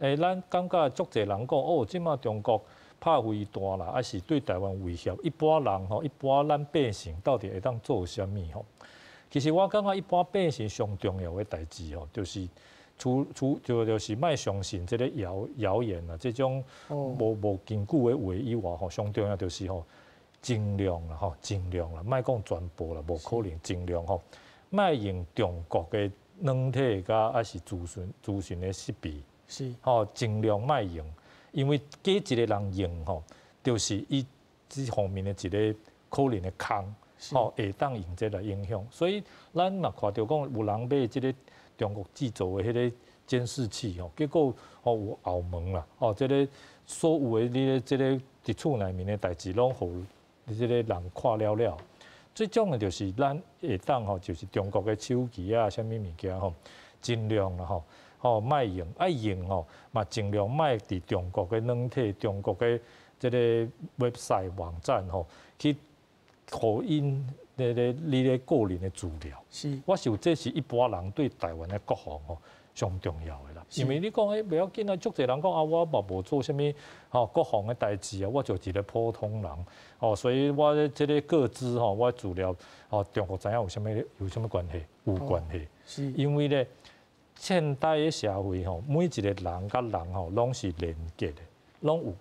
咱感覺足濟人講哦，這馬中國拍飛彈啦，抑是對台灣威脅，一般人吼，一般咱百姓到底會當做啥物吼？其實我感覺一般百姓上重要的代誌吼，就是除除就就是莫相信這个謠言啊，這種無根據的話以外吼，上重要就是吼，盡量啦吼，盡量啦，莫講全部啦，無可能盡量吼，莫用中國的軟體佮抑是資訊的設備，吼，盡量莫用。因為假一個人用吼，就是伊這方面的一个可能的空，吼，會當用這來影響。所以咱嘛看著講有人買這个中國製造的彼个監視器吼，結果吼有後門啦，吼，這个所有的你咧這个佇厝內面的代誌，攏予這个人看了了。這種的就是咱會當吼，就是中國的手機啊，啥物物件吼，盡量啦吼。吼，莫用，愛用吼，嘛盡量莫佇中國的軟體、中國的這个 website 網站吼，去予𪜶咧咧你咧個人的資料。我想這是一般人對台灣的國防吼上重要的啦。因為你講欸袂要緊啊，足濟人講啊，我嘛無做啥物吼國防的代誌啊，我就一个普通人，吼，所以我這个個資吼，我資料吼，中國知影有啥物關係？有關係。因為咧，現代的社會吼，每一个人佮人吼，攏是連結的，攏有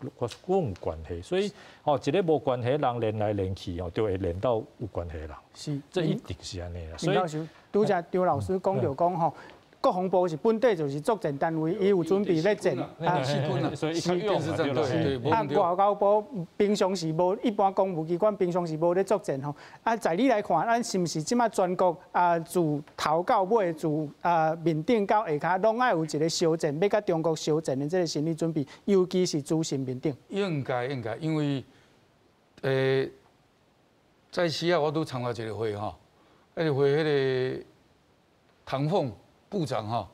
關係，所以吼，一个無關係的人連來連去吼，就會連到有關係的人。這一定是按呢啦。所以拄才張老師講著講吼，國防部是本底就是作戰單位，伊有準備欲戰啊，所以伊啊，外交部平常時無，一般公務機關平常時無咧作戰吼。啊，在你來看，咱是毋是這馬全國啊，自頭到尾，自啊面頂到下跤，攏愛有一个相戰，欲佮中國相戰的這个心理準備，尤其是資訊面頂。應該應該，因為在時啊，我拄參加一个會吼，彼个會彼个唐鳳部長哈，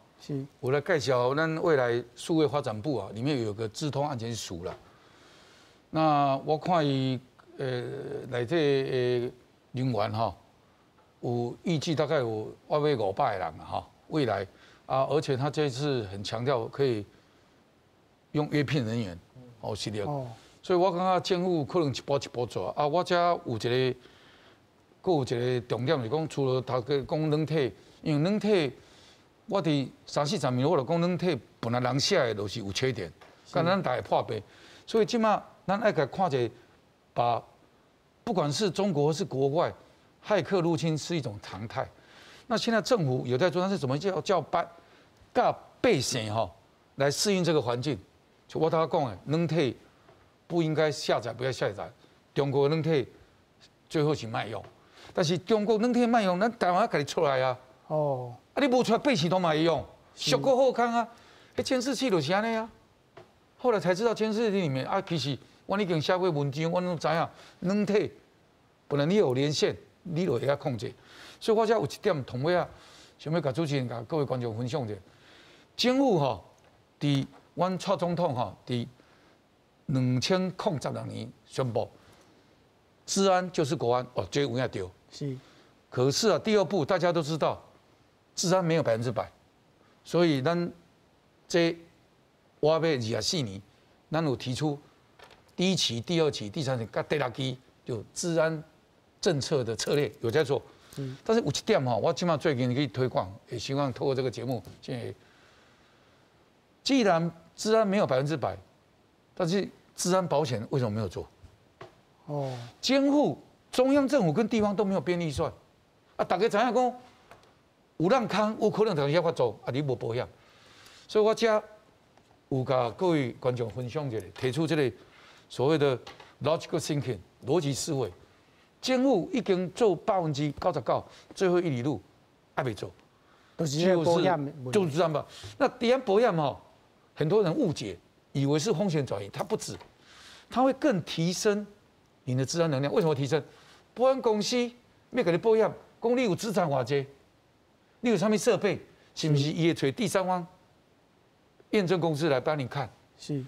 我來介紹咱未來數位發展部啊，裡面有個資通安全署啦。那我看伊內底的人員哈，有預計大概有約500個人哈，未來啊，而且他這次很強調可以用約聘人員，哦是的，所以我感覺政府可能一步一步做啊。我這有一个，閣有一個重點是講，除了頭家講軟體，因為軟體。我佇三四十年，我就講軟體本來人寫的就是有缺點，敢咱大家破病，所以這馬咱愛共看者，把不管是中國或是國外，駭客入侵是一種常態。那現在政府有在做，但是怎麼叫教百姓吼來適應這個環境？就我頭先講的，軟體不應該下載，不要下載。中國軟體最好是莫用，但是中國軟體莫用，咱台灣家己出來啊。哦。啊！你無出來，百姓都嘛會用，俗閣好康啊！彼監視器就是按呢啊。後來才知道監視器裡面啊，其實我已經寫過文章，我攏知影軟體本來你有連線，你就會曉控制。所以我遮有一點同尾啊，想欲共主持人、共各位觀眾分享者。政府吼，佇阮蔡總統吼，佇2016年宣布，資安就是國安，哦，這有影對。可是啊，第二步大家都知道。資安沒有100%，所以咱這我欲24年，咱有提出第一期、第二期、第三期、佮第六期，就資安政策的策略有在做。但是有一點吼，我這馬最近去推廣，也希望透過這個節目，現在既然資安沒有100%，但是資安保險為什麼沒有做？哦，監護中央政府跟地方都沒有編預算，啊，大家知影講。有人空，有可能當時發作，啊，你無保險，所以我遮有共各位觀眾分享一下，提出這個所謂的 logical thinking 邏輯思維。政府已經做99%，最後一里路還沒做，就是保險，就是這樣吧。那資安保險吼，很多人誤解，以為是風險轉移，它不止。它会更提升你的资安能量。为什么提升？保险公司欲共你保险，讲你有资产偌济，你有啥物设备，是毋是伊会揣第三方验证公司来帮你看？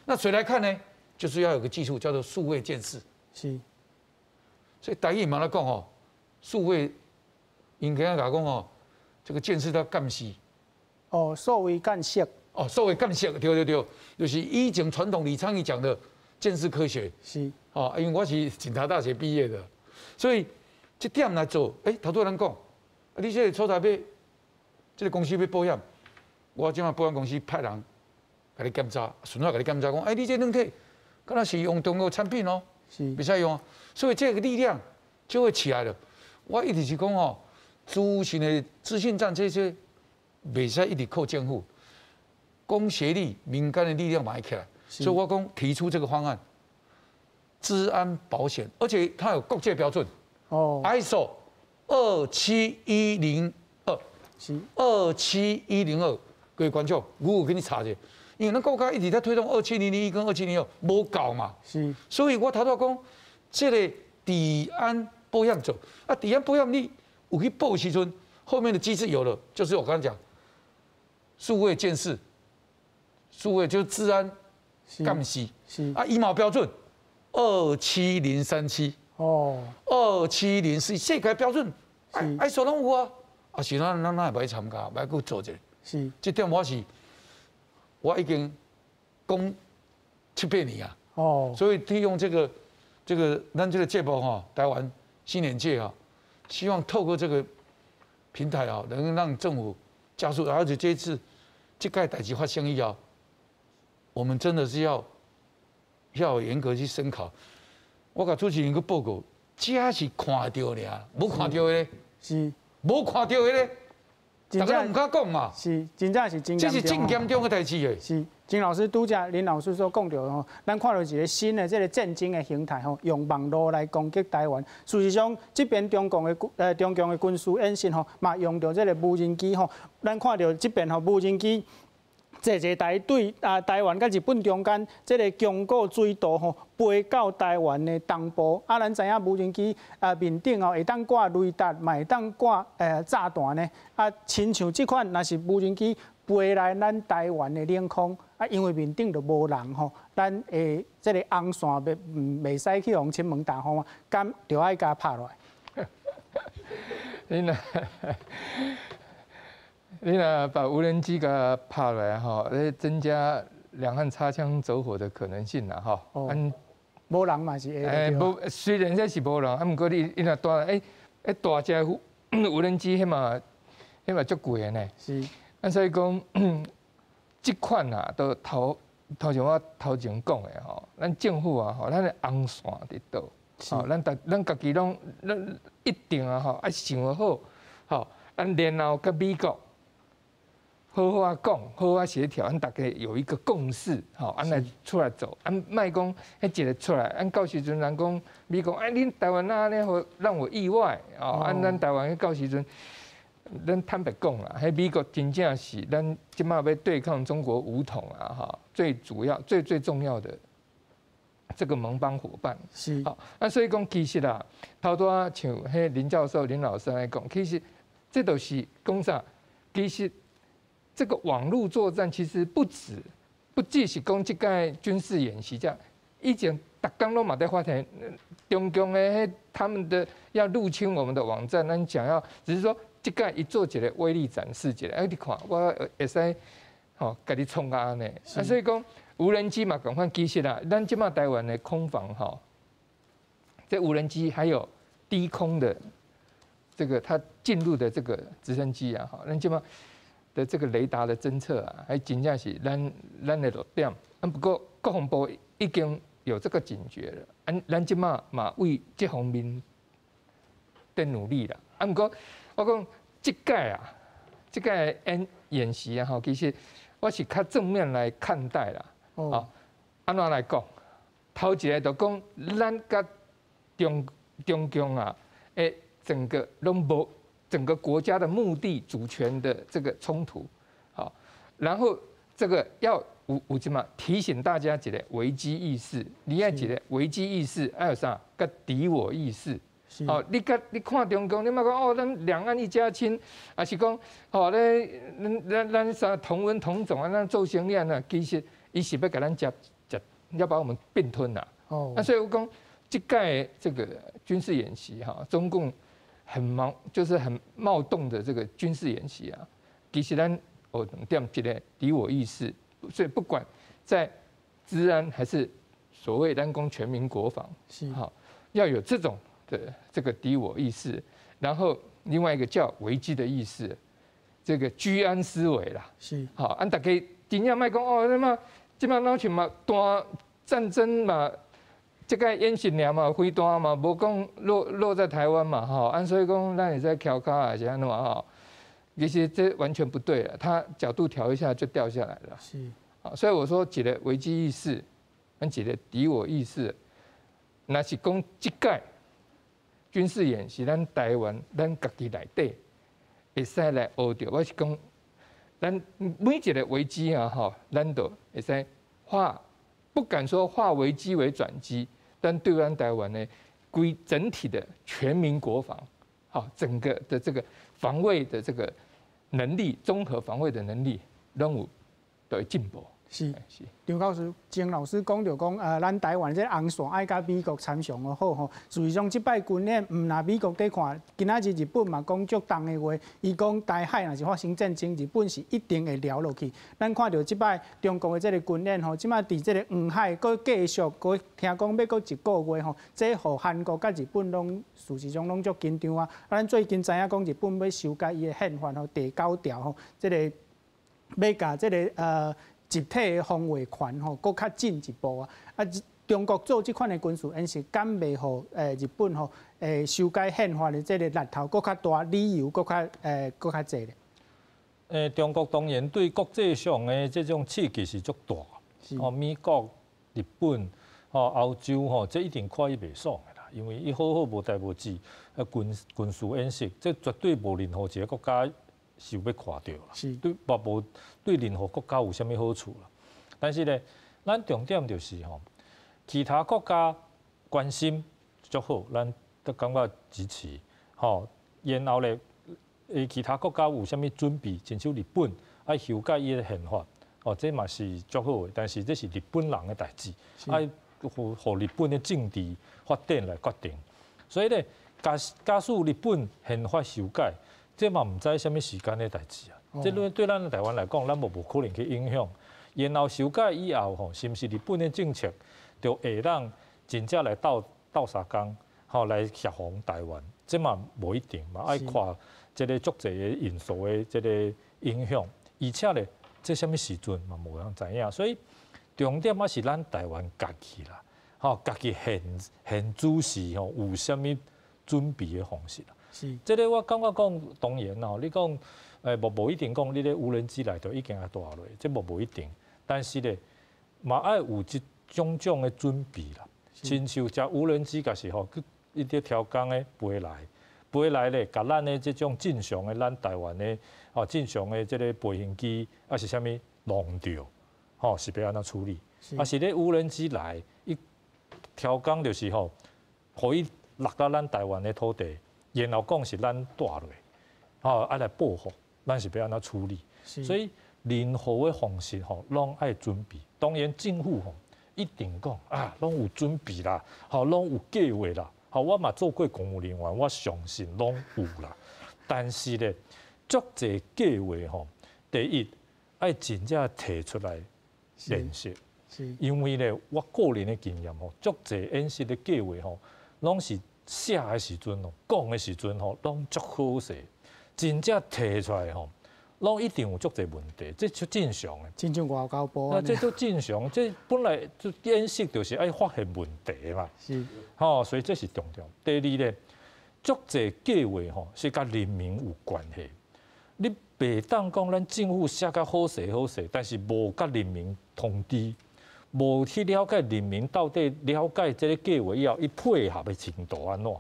那谁来看呢？就是要有个技术叫做数位鉴识。所以台语嘛咧讲吼，数位，𪜶今仔共讲吼，这个鉴识叫鉴识。哦，数位鉴识。哦，数位鉴识，对对对，就是以前传统李昌钰讲的鉴识科学。哦，因为我是警察大学毕业的，所以这点来做，欸，头拄仔咱讲，啊，你这个所在欲，这个公司欲保险，我这马保险公司派人共你检查，顺便共你检查讲，欸，你这软体，敢若是用中国产品哦，袂使用，所以这个力量就会起来了。我一直是讲哦，资讯的资讯战这些，袂使一直靠政府，公协力、民间的力量嘛起来，所以我讲提出这个方案，资安保险，而且它有国际标准，ISO 27102，27102，各位观众，我有给你查一下，因为咱国家一直在推动27001跟27002，无够嘛，所以我头拄讲，这个治安保险做，啊，治安保险你有去报时阵，后面的机制有了，就是我刚刚讲，数位鉴识，数位就是资安鉴识，啊，伊嘛标准27037，27041，世界标准，ISO 拢有啊，啊是咱咱哪会袂参加，袂去做一下？这点我是我已经讲七八年啊，所以利用这个咱这个节目哈，台湾新眼界啊，希望透过这个平台啊，能够让政府加速，而且这一次这盖代志发生以后，我们真的是要严格去思考。我共主持人去报告，这是看著尔，无看著的咧，无看著的咧，大家毋敢讲嘛。是，真正是真这是真严重的代志的。是，金老师拄才林老师所讲著吼，咱看著一个新的这个战争的形态吼，用网路来攻击台湾。事实上，这边中共的军事演习吼，嘛用著这个无人机吼，咱看著这边吼无人机。坐坐台对啊，台湾佮日本中间这个强固水道吼，飞到台湾的东部。啊，咱知影无人机啊面顶哦会当挂雷达，嘛会当挂炸弹呢。啊，亲像这款若是无人机飞来咱台湾的领空，啊，因为面顶就无人吼，咱的这个红线袂使去予金门大风啊，敢就爱共拍落来。你若把无人机共拍落来吼，咧增加两岸擦枪走火的可能性啦吼。哦。无人嘛是会。欸，无，虽然这是无人，啊，毋过你若大欸欸大只无人机，彼嘛足贵的呢。啊，所以讲，这款啊，都头头像我头前讲的吼，咱政府啊吼，咱的红线伫佗？吼，咱家己拢咱一定啊吼，爱想好，吼，咱然后佮美国好好仔讲，好好仔协调，咱大家有一个共识，吼，按来出来做，按莫讲彼一个出来，按到时阵人讲美国，哎，恁台湾哪按呢，予让我意外，哦，按咱台湾彼到时阵，咱坦白讲啦，彼美国真正是咱这马欲对抗中国武统啊，哈，最主要、最最重要的这个盟邦伙伴。好，啊，所以讲其实啦，头拄仔像彼林教授、林老师来讲，其实这都是讲啥？其实这个网路作战其实不止，不只是讲这个军事演习这样，以前逐工拢嘛在发生，中共的彼他们的要入侵我们的网站，咱讲要只是说这个伊做一个威力展示一下，哎，你看我会使吼共你创啊按呢，啊，所以讲无人机嘛，仝款其实啦，咱这马台湾的空防吼，这无人机还有低空的这个它进入的这个直升机啊，吼，咱这马的这个雷达的侦测啊，还真正是咱的弱点。啊，不过国防部已经有这个警觉了，啊，咱这马嘛为这方面在努力啦。啊，毋过我讲这届啊，这届演习啊，吼，其实我是较正面来看待啦。哦，按怎来讲？头一个就讲，咱佮中共啊，欸，整个拢无整个国家的目的、主权的这个冲突，好，然后这个要有什麼提醒大家一个危機意識，你愛一个危機意識，還有啥？佮敵我意識。哦，你佮你看中共，你莫講哦，咱兩岸一家親，抑是講哦咧，咱啥同文同種啊，咱做生意啊，其實伊是欲共咱食食，要把我們併吞啦。哦，啊，所以我講這屆這個軍事演習哈，中共很忙，就是很冒動的這個軍事演習啊，其實咱學兩點，一个敵我意識，所以不管在資安還是所謂咱講全民國防，哈，要有這種的這個敵我意識，然後另外一個叫危機的意識，這個居安思危啦。好，按大家真正莫講哦，那麼這擺若像嘛大戰爭嘛，這個演習爾嘛，飛彈嘛，無講落在台灣嘛，吼，按所以講咱會使蹺跤還是按怎吼？其實這完全不對了，他角度調一下就掉下來了。啊，所以我說一個危機意識，跟一個敵我意識，若是講這屆軍事演習，咱台灣咱家己內底會使來學著。我是講，咱每一個危機啊，吼，咱都會使化，不敢說化危機為轉機，但對咱台灣呢，規整體的全民國防，好，整個的這個防衛的這個能力，綜合防衛的能力，攏有都會進步。是，張教授、鍾老師講著講，咱台灣這紅線愛佮美國參詳好吼。事實上，這擺軍演毋若美國佇看，今仔日日本嘛講足重的話，伊講台海若是發生戰爭，日本是一定會撩落去。咱看著這擺中國的這个軍演吼，這擺佇這个黃海閣繼續閣聽講欲閣一个月吼，這予韓國佮日本攏事實上攏足緊張啊。咱最近知影講日本欲修改伊的憲法吼，第九條吼，這个欲共這个集體的防衛權吼，閣較進一步啊！啊，中國做這款的軍事演習，敢袂予日本吼修改憲法的這个力頭閣較大，理由閣較濟咧？中國當然對國際上的這種刺激是足大，哦，美國、日本、哦歐洲吼，這一定看伊袂爽的啦，因為伊好好無代無誌，軍事演習，這絕對無任何一个國家是欲看著啦，對，嘛無對任何國家有啥物好處啦。但是咧，咱重點就是吼，其他國家關心足好，咱都感覺支持。吼，然後咧，其他國家有啥物準備，親像日本愛修改伊的憲法，哦，這嘛是足好的。但是這是日本人的代誌，愛予日本的政治發展來決定。所以咧，假使日本憲法修改，這嘛毋知啥物時間的代誌啊！這對對咱台灣來講，咱無可能去影響。然後修改以後吼，是毋是日本的政策就會當真正來鬥鬥相共，吼來協防台灣？這嘛無一定嘛，愛看這个足濟的因素的這个影響。而且咧，這啥物時陣嘛無人知影，所以重點還是咱台灣家己啦，吼家己現現主時吼有啥物準備的方式啦。這个我感覺講當然哦，你講無一定講你咧無人機來就已經會帶落，這無一定。但是咧，嘛愛有這種種的準備啦。親像這無人機，若是吼，去伊佇超工的飛來，飛來咧，共咱的這種正常的咱台灣的哦正常的這个飛行機，抑是啥物弄著，吼是欲按怎處理？抑是咧無人機來，伊超工就是吼，予伊落到咱台灣的土地。然後講是咱帶落，吼愛來報復，咱是欲按怎處理？所以任何的方式吼，攏愛準備。當然政府吼一定講啊，攏有準備啦，吼攏有計劃啦。吼我嘛做過公務人員，我相信攏有啦。但是咧，足濟計劃吼，第一愛真正提出來練習，因為咧，我個人的經驗吼，足濟演習的計劃吼，攏是。寫的時陣哦，講的時陣吼，攏足好勢，真正提出來吼，攏一定有足濟問題，這足正常的。親像外交部。那這足正常，這本來就演習就是愛發現問題嘛。吼，所以這是重要。第二咧，足濟計劃吼是佮人民有關係。你袂當講咱政府寫甲好勢好勢，但是無佮人民通知。無去了解人民到底了解這个計劃以後，伊配合的程度按怎？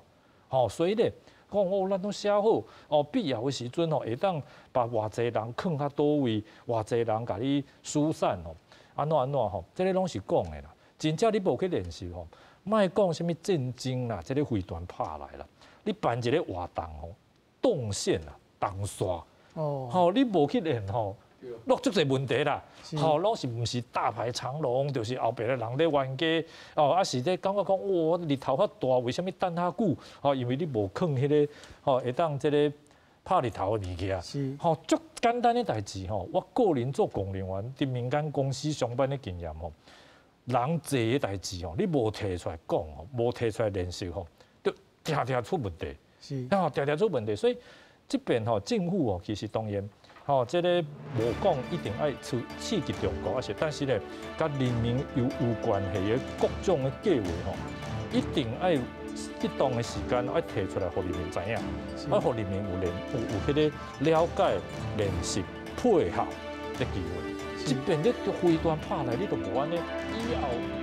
吼，所以咧，講哦，咱攏寫好哦，必要的時陣吼，會當把偌濟人囥較佗位，偌濟人共你疏散吼，按怎按怎吼，這个攏是講的啦。真正你無去練習吼，莫講啥物戰爭啦，這个飛彈拍來啦，你辦一个活動吼，動線啦，動線，吼，你無去練吼，攏足濟問題啦，吼，攏是毋是大排長龍，就是後壁的人咧冤家，哦，啊是咧感覺講，哇，日頭較大，為啥物等較久？吼，因為你無囥彼个，吼，會當這个拍日頭的物件，吼，足簡單的代誌吼，我個人做公務員，佇民間公司上班的經驗吼，人濟的代誌吼，你無提出來講吼，無提出來練習吼，就定定出問題，吼，定定出問題，所以這邊吼政府哦，其實當然。吼，這个無講一定愛刺激中國，啊是，但是咧，佮人民有關係的各種的計劃吼，一定愛適當的時間愛提出來，予人民知影，愛予人民有練有有彼个了解、練習、配合的機會。這邊你飛彈拍來，你都無按呢，以後。